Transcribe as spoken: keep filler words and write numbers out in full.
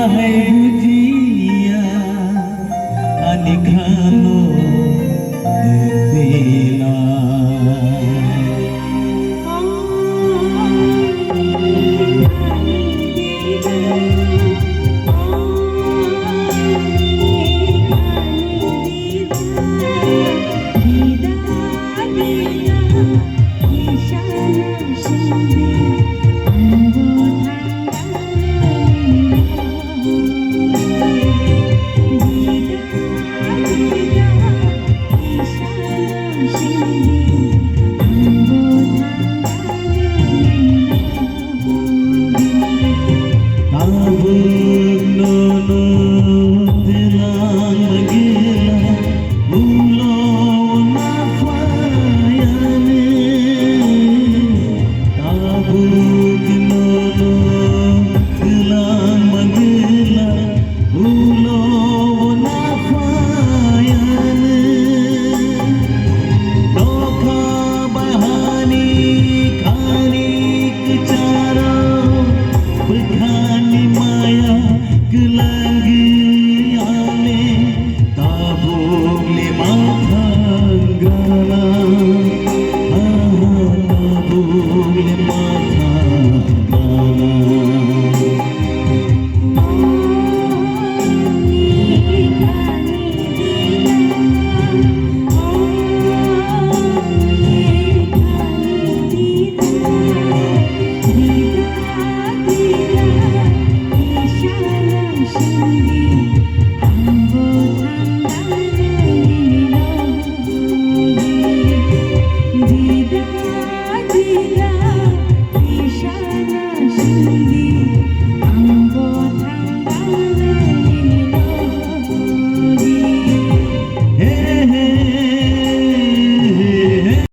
Hai bujiya ani khano dena. Tabuk nono tilang gila ulo na fayane. Tabuk nono tilang gila ulo na fayane. Nokha bahani khani kwcharo bwkhani maya kwlangwi ale tabuk le mathang grana. Aha, tabuk le mathang grana.